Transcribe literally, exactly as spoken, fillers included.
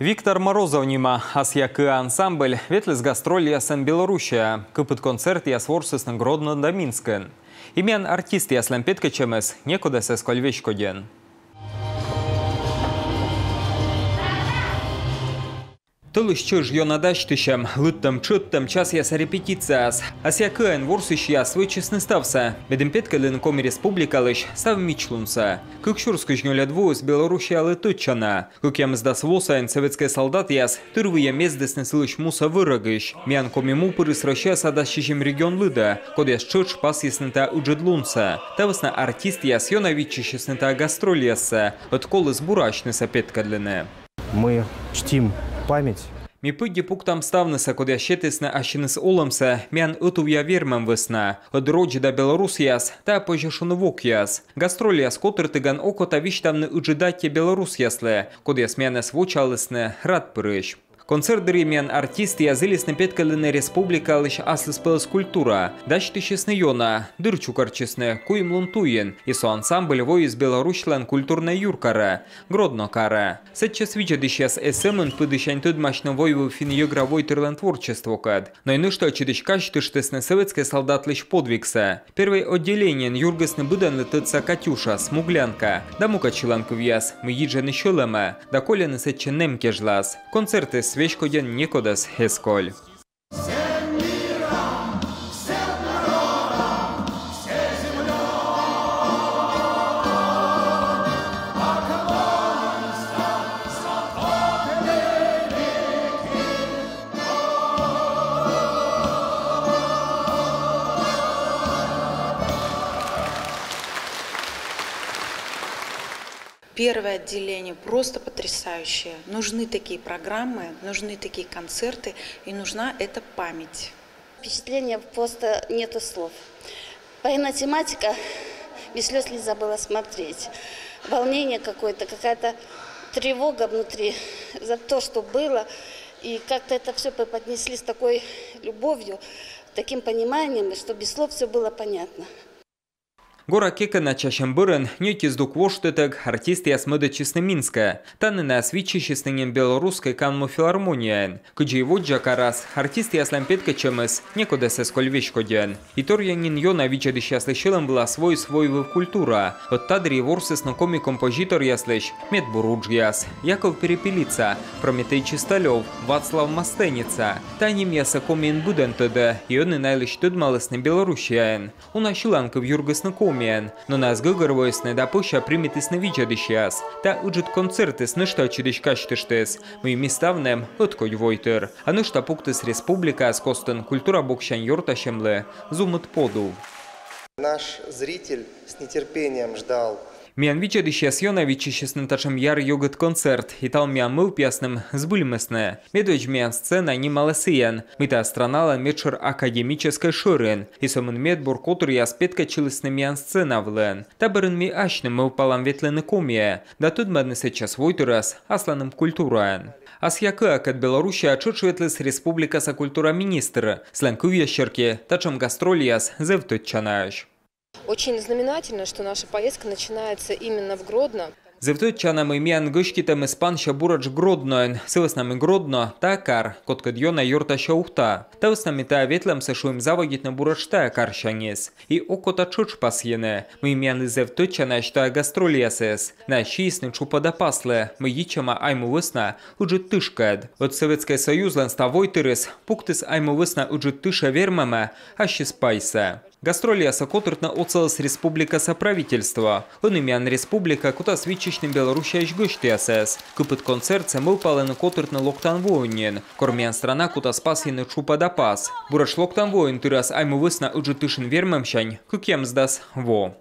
«Виктор Морозов» нима «Асъя кыа» ансамбль ветліс гастрольясӧн Белоруссияӧ. Кыпыд концертъяс ворсісны Гродно да Минскын. И миян артистъяслӧн петкӧдчӧмыс некодӧс эз коль веськодьӧн. Тӧлысь чӧж ёна дасьтысьӧм, лыдтӧм-тшӧттӧм часъяса репетицияяс. «Асъя кыаӧн» ворсысьяс вӧчисны ставсӧ, медым петкӧдлыны Коми Республикалысь став мичлунсӧ. Кык сюрс кызь нёльӧд воыс Белоруссиялы тӧдчана. Кӧкъямысдас во сайын сӧветскӧй салдатъяс тырвыйӧ мездісны сылысь мусӧ вӧрӧгысь. Миян коми му пырис Россияса дас сизим регион лыдӧ, кодъяс тшӧтш пасйисны та ыджыд лунсӧ. Та вӧсна артистъяс ёна виччысисны та гастрольяссӧ, ӧд коліс бура асьнысӧ петкӧдлыны. Мы чтим память. Ми пыдди пуктам ставнысӧ, кодъяс сетісны ассьыныс олӧмсӧ миян ӧтувъя вермӧм вӧсна. Ӧд роч да белорусъяс — та, позьӧ шуны, вокъяс. Гастрольяс котыртігӧн окота висьтавны ыджыд аттьӧ белорусъяслы, кодъяс миянӧс вочаалісны рад пырысь. Концерт дырйи миян артистъяс зілисны петкӧдлыны республикалысь аслыспӧлӧс культура. Дасьтысисны ёна, дыр чукӧртчисны куим лун туйын, и со ансамбль воис Белоруссиялӧн культурнӧй юркарӧ, Гродно карӧ. Сэтчӧс видзӧдысьяс эз сӧмын пыдісянь тӧдмасьны войвыв финн-йӧгра войтырлӧн творчествокӧд, но и нӧшта ӧтчыдысь казьтыштісны сӧветскӧй салдатлысь подвигсӧ. Первой отделениеын юргисны быдӧнлы тӧдса «Катюша», «Смуглянка» да мукӧд сьыланкывъяс, мый йиджӧны сьӧлӧмӧ да кольӧны сэтчӧ нэм кежлас. Концертыс веськодьӧн некодӧс эз коль. Первое отделение просто потрясающее. Нужны такие программы, нужны такие концерты и нужна эта память. Впечатление, просто нету слов. Поэна тематика, без слез нельзя было смотреть. Волнение какое-то, какая-то тревога внутри за то, что было. И как-то это все преподнесли с такой любовью, таким пониманием, что без слов все было понятно. Гора кекӧначасьӧм бӧрын ньӧти здук воштытӧг артистъяс мӧдӧдчисны Минскӧ. Тані найӧс виччысисны нин Белорусскӧй канму филармонияын. Кыдзи и водзджык арӧс, артистъяслӧн петкӧдчӧмыс некодӧс эз коль веськодьӧн. И торъя нин ёна видзӧдысьяслы сьӧлӧм вылас воис войвыв культура. Ӧд та дырйи ворсісны коми композиторъяслысь медбур уджъяс: Яков Перепелица, Прометей Чисталёв, Вацлав Мастеница. Та нимъяссӧ Комиын быдӧн тӧдӧ, и ӧні найлысь тӧдмалісны Белоруссияын. Уна сьыланкыв юргисны Комиын, но найӧс гӧгӧрвоисны да пӧся примитісны видзӧдысьяс. Та ыджыд концертыс нӧшта ӧтчыдысь казьтыштіс, мый ми ставным ӧткодь войтыр. А нӧшта пуктіс республикаыс костын культура боксянь ёртасьӧмлы зумыд подув. Наш зритель с нетерпением ждал. Миян видзӧдысьяс ёна виччысисны татшӧм яр-ёгыд концерт, и талун миян мӧвпъясным збыльмисны. Медводз миян сцена нималӧ сійӧн, мый тайӧ страналӧн медшӧр академическӧй шӧрин, и сӧмын медбур котыръяс петкӧдчылісны миян сцена вылын. Та бӧрын ми асьным мӧвпалам ветлыны Комиӧ да тӧдмавны сэтчӧс войтырӧс асланым культураӧн. «Асъя кыакӧд» Белоруссияӧ тшӧтш ветліс республикаса культура министр. Сылӧн кывъяс серти, татшӧм гастрольяс зэв тӧдчанаӧсь. Очень знаменательно, что наша поездка начинается именно в Гродно. Зэв тӧдчана, мый миян гӧститӧмыс пансьӧ буретш Гродноын, сы вӧсна мый Гродно — та кар, кодкӧд ёна ёртасьӧ Ухта. Та вӧсна ми та ветлӧмсӧ шуим заводитны буретш та карсяньыс. И окота тшӧтш пасйыны, мый миянлы зэв тӧдчанаӧсь та гастрольясыс. Найӧс сиисны тшупӧда паслы, мый йитчӧма Айму вӧсна Ыджыд тышкӧд. Ӧд Сӧветскӧй Союзлӧн став войтырыс пуктіс Айму вӧсна Ыджыд тышӧ вермӧмӧ ассьыс пайсӧ. Гастрольяссӧ котыртны отсаліс республикаса правительство. Ӧні миян республика кутас виччысьны Белоруссияысь гӧсьтъясӧс. Кыпыд концертсӧ мӧвпалӧны котыртны локтан воын нин, кор миян страна кутас пасйыны тшупӧда пас. Буретш локтан воын тырас Айму вӧсна Ыджыд тышын вермӧмсянь кӧкъямысдас во.